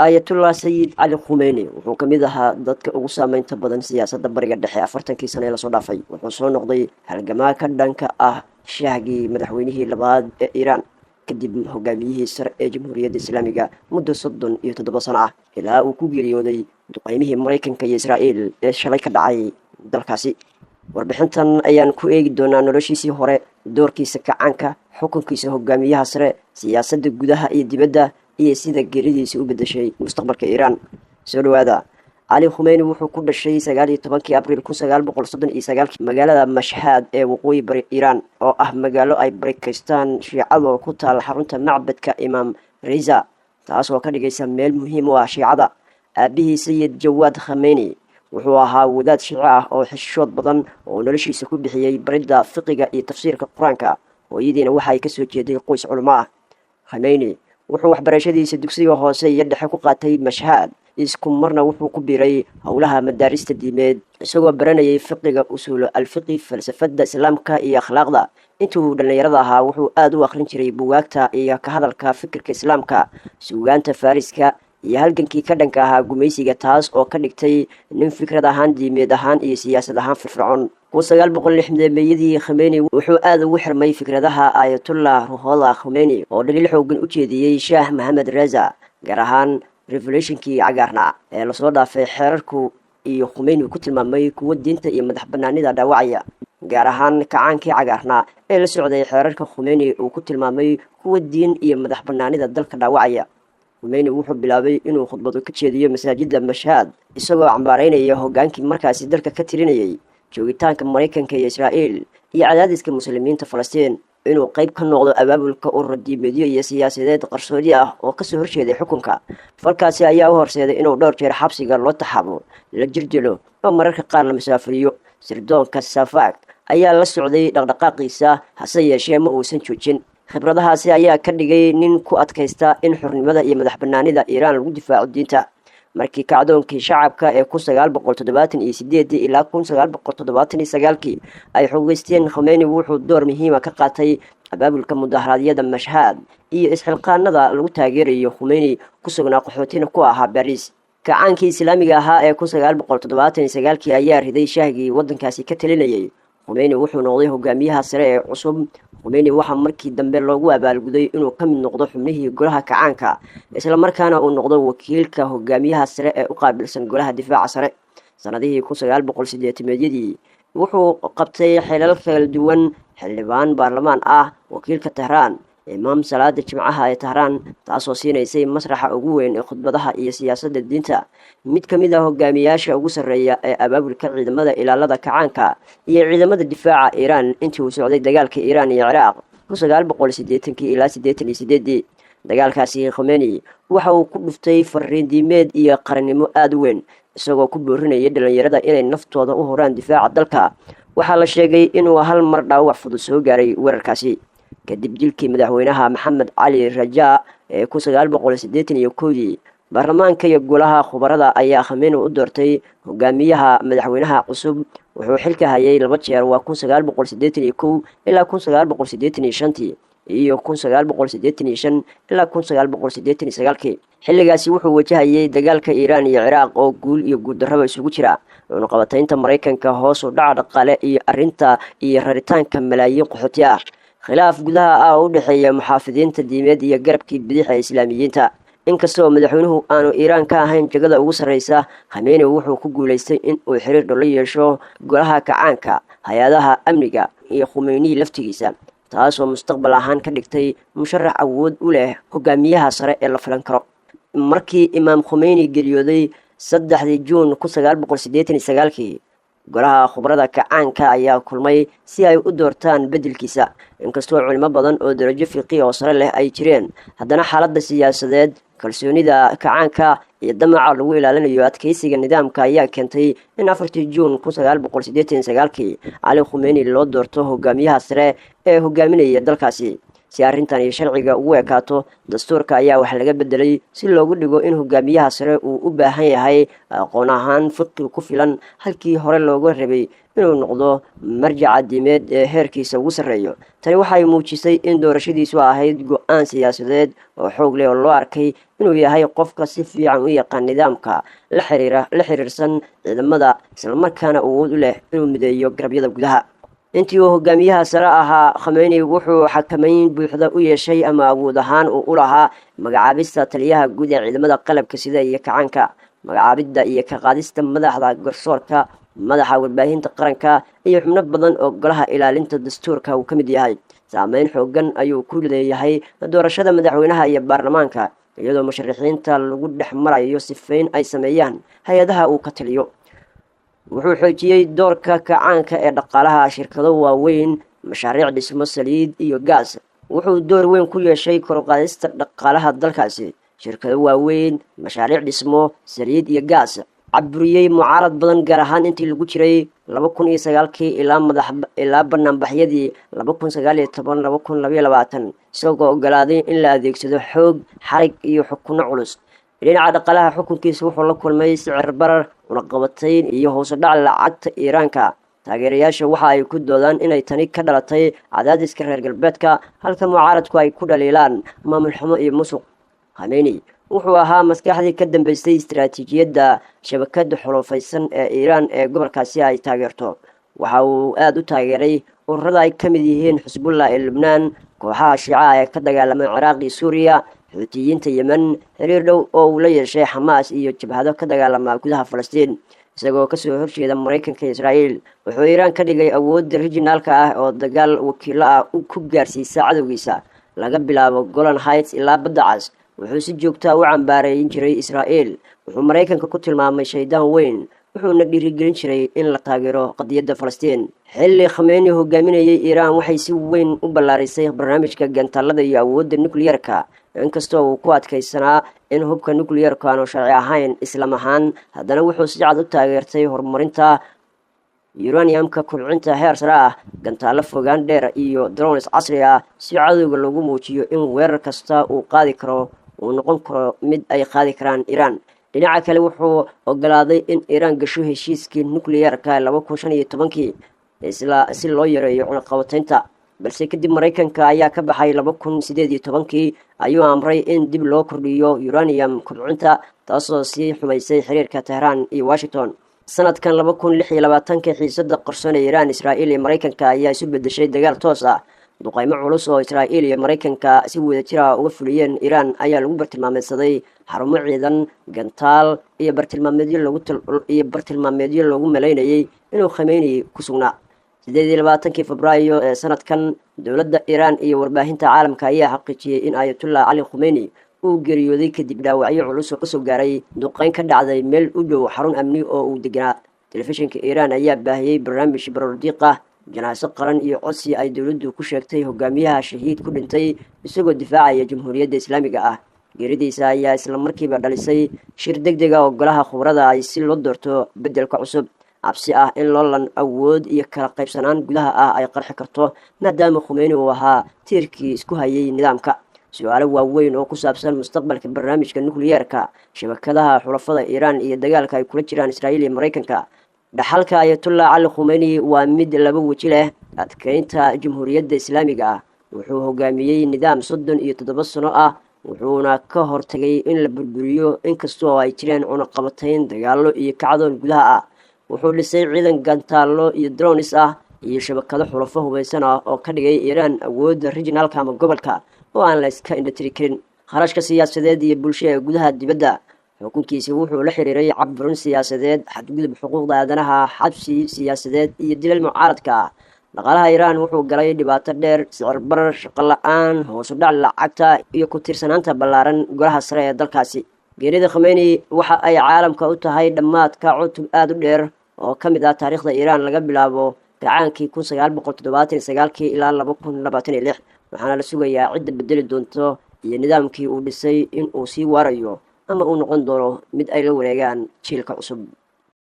Ayatullah Sayid Cali Khumeyni wuxuu ka mid ahaa dadka ugu saameynta badan siyaasadda Bariga Dhexe 40kii sane ee lasoo dhaafay. Wuxuu soo noqday halgamaa ka dhanka ah shahgii madaxweynihii labaad ee Iiraan, kadib hogaamiyihii sare ee Jamhuuriyadda Islaamiga muddo 37 sano ah, ilaa uu ku geeriyooday duqeymihii Maraykanka iyo Israa'iil ee shalay ka dhacay dalkaasi. Warbixintan ayaan ku eegi doonaa noloshiisii hore, doorkiisa kacaanka, xukunkiisa hogaamiyaha sare, siyaasadda gudaha iyo dibadda, iyo sida geeridiisa u bedeshay mustaqbalka Iiraan. Soo dhawaada. Cali Khumeyni wuxuu ku dhashay 19kii Abriil 1939kii magaalada Mashhaad ee waqooyi bari Iiraan, oo ah magaalo ay barakaystaan Shiicada, ku taal xarunta macbadka Imaam Reza, taasoo ka dhigaysa meel muhiim u ah Shiicada. Aabihii, Sayid Jawaad Khameyni, wuxuu ahaa wadaad Shiico ah oo xishood badan oo noloshiisa ku bixiyey baridda fiqiga iyo tafsiirka Qur-aanka. Hooyadiina waxay kasoo jeeday qoys culimo ah. Khameyni wuxuu waxbarashadiisa dugsiga hoose iyo dhexe ku qaatay Mashhaad. Isku marna wuxuu ku biiray howlaha madaarista diimeed, isagoo baranayay fiqiga, usuulo alfiqi, falsafada Islaamka iyo akhlaaqda. Intuu dhallinyarada ahaa wuxuu aada u akhrin jiray buwaagta iyo ka hadalka fikirka Islaamka, suugaanta Fariska iyo halgankii ka dhanka ahaa gumaysiga, taas oo ka dhigtay nin fikrad ahaan, diimeed ahaan iyo siyaasad ahaan firfircoon. 1960meeyadii Khumeyni wuxuu aada ugu xirmay fikradaha Ayatullah Ruhollah Khumeyni, oo dhaliil xoogan u jeediyey Shaah Maxamed Reza, gaar ahaan revolutionkii cagaarna ee lasoo dhaafay, xeerarku iyo Khumeyni ku tilmaamay kuwo diinta iyo madax banaanida dhaawacaya, gaar ahaan kacaankii cagaarna ee la socday xeerarka Khumeyni uu ku tilmaamay kuwa diin iyo madax banaanida dalka dhaawacaya. Khumeyni wuxuu bilaabay inuu khudbado ka jeediyo masaajida Mashhaad, isagoo cambaareynaya hogaankii markaasi dalka ka tirinayay, joogitaanka Maraykanka iyo Israa'iil iyo cadaadiska Muslimiinta Falastiin, inuu qayb ka noqdo abaabulka urur diimeedyo iyo siyaasadeed qarsoodi ah oo kasoo horjeeday xukunka. Falkaasi ayaa u horseeday inuu dhowr jeer xabsiga loo taxaabo, la jirdilo oo mararka qaar la masaafuriyo. Sirdoonka Safaak ayaa la socday dhaqdhaqaaqiisa, hase yeeshee ma uusan joojin. Khibradahaasi ayaa ka dhigay nin ku adkaysta in xornimada iyo madax banaanida Iiraan lagu difaaco diinta. Markii kacdoonkii shacabka ee 1978dii ilaa 1979kii ay xogeysteen, Khumeyni wuxuu door muhiima ka qaatay abaabulka mudaharaadyada Mashhaad iyo isxilqaanada lagu taageerayo Khumeyni ku sugnaa qaxootina ku ahaa Baris. Kacaankii Islaamiga ahaa ee 1979kii ayaa riday shaahgii waddankaasi ka talinayay. Khumeyni wuxuu noqday hogaamiyaha sare ee cusub. Khumeyni waxaa markii dambe loogu abaalguday inuu ka mid noqdo xubnihii golaha kacaanka, islamarkaana uu noqdo wakiilka hogaamiyaha sare ee u qaabilsan golaha difaaca sare. Sanadihii 1980meedyadii wuxuu qabtay xilal kala duwan: xildhibaan baarlamaan ah, wakiilka Tehraan, imaam salaada Jimcaha ee Tehraan, taasoo siinaysay masraxa ugu weyn ee khudbadaha iyo siyaasadda diinta, mid ka mid ah hogaamiyaasha ugu sarreeya ee abaabulka ciidamada ilaalada kacaanka iyo ciidamada difaaca Iiraan intii uu socday dagaalka Iiraan iyo Ciraaq 1980kii ilaa 88dii. Dagaalkaasi Khumeyni waxa uu ku dhuftay fariin diimeed iyo qarannimo aada u weyn, isagoo ku boorinayay dhallinyarada inay naftooda u horaan difaaca dalka. Waxaa la sheegay inuu hal mar dhaawac fudud soo gaaray weerarkaasi. Kadib dilkii madaxweynaha Maxamed Cali Rajaa ee 1981dii, baarlamaanka iyo golaha khubarada ayaa Khumeyni u doortay hogaamiyaha madaxweynaha cusub. Wuxuu xilka hayay laba jeer, waa 1981 ilaa 1985tii iyo 1985 ilaa 1989kii. Xilligaasi wuxuu wajahayay dagaalka Iiraan iyo Ciraaq oo guul iyo guuldarraba isugu jira, cunuqabataynta Maraykanka, hoos u dhaca dhaqaale iyo arrinta iyo raritaanka malaayiin qaxooti ah, khilaaf gudaha ah oo u dhexeeya muxaafidiinta diimeed iyo garabkii bidix ee Islaamiyiinta. Inkastoo madaxweynuhu aanu Iiraan ka ahayn jagada ugu sarreysa, Khamenei wuxuu ku guulaystay in uu xiriir dhow la yeesho golaha kacaanka, hay-adaha amniga iyo Khumeynihi laftigiisa, taasoo mustaqbal ahaan ka dhigtay musharax awood u leh hogaamiyaha sare ee la filan karo. Markii Imaam Khumeyni geeriyooday 3dii Juun 1989kii, golaha khubarada kacaanka ayaa kulmay si ay u doortaan beddelkiisa. Inkastoo culimo badan oo darajo fiqi oo sare leh ay jireen, haddana xaaladda siyaasadeed, kalsoonida kacaanka iyo damaca lagu ilaalinayo adkeysiga nidaamka ayaa keentay in 4tii Juun 1989kii Cali Khumeyni loo doorto hogaamiyaha sare ee hogaaminaya dalkaasi. Si arrintan iyo sharciga ugu ekaato, dastuurka ayaa wax laga bedelay si loogu dhigo in hogaamiyaha sare uu u baahan yahay aqoon ahaan fiqi ku filan, halkii hore looga rabay inuu noqdo marjaca diimeed ee heerkiisa ugu sarreeyo. Tani waxay muujisay in doorashadiisu ahayd go-aan siyaasadeed oo xoog leh oo loo arkay inuu yahay qofka si fiican u yaqaan nidaamka la xiriira la xiriirsan ciidamada, islamarkaana awood u leh inuu mideeyo garabyada gudaha. Intii uu hogaamiyaha sare ahaa, Khameyni wuxuu xakameyn buuxda u yeeshay ama awood ahaan uu u lahaa magacaabista taliyaha guud ee ciidamada qalabka sida iyo kacaanka, magacaabidda iyo ka qaadista madaxda garsoorka, madaxa warbaahinta qaranka iyo xubno badan oo golaha ilaalinta dastuurka uu ka mid yahay. Saameyn xoogan ayuu ku leeyahay doorashada madaxweynaha iyo baarlamaanka, iyadoo musharaxiinta lagu dhex marayo sifeyn ay sameeyaan hay-adaha uu ka taliyo. Wuxuu xoojiyey doorka kacaanka ee dhaqaalaha, shirkado waaweyn, mashaariic dhismo, saliid iyo gaas. Wuxuu door weyn ku yeeshay koruqaadista dhaqaalaha dalkaasi, shirkado waaweyn, mashaariic dhismo, saliid iyo gaas. Caburiyey mucaarad badan, gaar ahaan intii lagu jiray 2009-kii ilaa madax ilaa banaanbaxyadii 2019, 2022, isagoo ogolaaday in la adeegsado xoog, xarig iyo xukunno culus. Dhinaca dhaqaalaha, xukunkiisa wuxuu la kulmay sicir barar, cunaqabatayn iyo hoos u dhac lacagta Iiraanka. Taageerayaasha waxa ay ku doodaan inay tani ka dhalatay cadaadiska reer galbeedka, halka mucaaradku ay ku dhaliilaan maamul xumo iyo musuq. Khameyni wuxuu ahaa maskaxdii ka dambeysay istaraatiijiyadda shabakada xulufaysan ee Iiraan ee gobolkaasi ay taageerto. Waxa uu aada u taageeray ururada ay ka mid yihiin Xisbullah ee Lubnaan, kooxaha Shiicaha ee ka dagaalama Ciraaq iyo Suuriya, Xuutiyiinta Yemen, xiriir dhow oo uu la yeeshay Xamaas iyo jabhado ka dagaalama gudaha Falastiin, isagoo kasoo horjeeda Maraykanka iyo Israa'iil. Wuxuu Iiraan ka dhigay awoodda rijinaalka ah oo dagaal wakiilo ah ku gaarsiisa cadowgiisa, laga bilaabo Golan Heights ilaa Badda Cas. Wuxuu si joogtaa u cambaareyn jiray Israa'iil, wuxuu Maraykanka ku tilmaamay shaydaan weyn, wuxuuna dhiirigelin jiray in la taageero qadiyadda Falastiin. Xilli Khameyni hogaaminayay, Iiraan waxay si weyn u ballaarisay barnaamijka gantaalada iyo awoodda nukliyeerka. Inkastoo uu ku adkaysanaa in hubka nukliyeerku aanu sharci ahayn islam ahaan, haddana wuxuu si cad u taageertay horumarinta uraniumka kubcinta heer sare ah, gantaalo fogaan dheer iyo drones casri ah, si cadowga lagu muujiyo in weerar kasta uu qaadi karo uu noqon karo mid ay qaadi karaan Iiraan. Dhinaca kale, wuxuu ogolaaday in Iiraan gasho heshiiskii nukliyeerka 2015-kii isla si loo yareeyo cunaqabataynta, balse kadib Maraykanka ayaa ka baxay. 2018-kii ayuu amray in dib loo kordhiyo uranium kubcinta, taasoo sii xumaysay xiriirka Tehraan iyo Washington. Sanadkan 2026-ka, xiisada qarsoon ee Iiraan, Israa'iil iyo Maraykanka ayaa isu bedeshay dagaal toos ah. Duqeymo culus oo Israa'iil iyo Maraykanka si wadajir ah uga fuliyeen Iiraan ayaa lagu bartilmaameedsaday xarumo ciidan, gantaal iyo bartilmaameedyo loogu malaynayay inuu Khameyni ku sugnaa. 28-kii Febraayo ee sanadkan, dowladda Iiraan iyo warbaahinta caalamka ayaa xaqiijiyey in Ayatullah Cali Khumeyni uu geeriyooday kadib dhaawacyo culus oo kasoo gaaray duqeyn ka dhacday meel u dhow xarun amni oo uu deganaa. Telefishinka Iiraan ayaa baahiyey barnaamij barordiiq ah, janaaso qaran iyo codsi ay dowladdu ku sheegtay hogaamiyaha shahiid ku dhintay isagoo difaacaya Jamhuuriyadda Islaamiga ah. Geeridiisa ayaa isla markiiba dhalisay shir deg deg ah oo golaha khubrada ay si loo doorto beddelka cusub, cabsi ah in loolan awood iyo kala qaybsanaan gudaha ah ay qarxi karto, maadaama Khumeyni uu ahaa tiirkii isku hayay nidaamka. Su-aalo waaweyn oo ku saabsan mustaqbalka barnaamijka nukliyeerka, shabakadaha xulafada Iiraan iyo dagaalka ay kula jiraan Israa'iil iyo Maraykanka. Dhaxalka Ayatullah Cali Khumeyni waa mid laba weji leh: adkeynta Jamhuuriyadda Islaamiga ah, wuxuu hogaamiyey nidaam 37 sano ah, wuxuuna ka hortagay in la burburiyo inkastoo ay jireen cunaqabatayn, dagaallo iyo kacdoon gudaha ah. Wuxuu dhisay ciidan gantaallo iyo dronis ah iyo shabakado xulafo hubaysan ah oo ka dhigay Iiraan awoodda rijinaalka ama gobolka oo aan la iska indhatiri karin. Kharashka siyaasadeed iyo bulsho ee gudaha dibadda: xukunkiisi wuxuu la xiriiray caburin siyaasadeed, xadgudub xuquuqda aadanaha, xabsi siyaasadeed iyo dilal mucaaradka ah. Dhaqaalaha Iiraan wuxuu galay dhibaato dheer, sicir barar, shaqo la-aan, hoos u dhac lacagta iyo ku tiirsanaanta ballaaran golaha sare ee dalkaasi. Geerida Khumeyni waxa ay caalamka u tahay dhammaadka cutub aada u dheer oo ka mid ah taariikhda Iiraan, laga bilaabo gacaankii 1979-kii ilaa 2026, waxaana la sugayaa cidda bedeli doonto iyo nidaamkii uu dhisay in uu sii waarayo ama uu noqon doono mid ay la wareegaan jiilka cusub.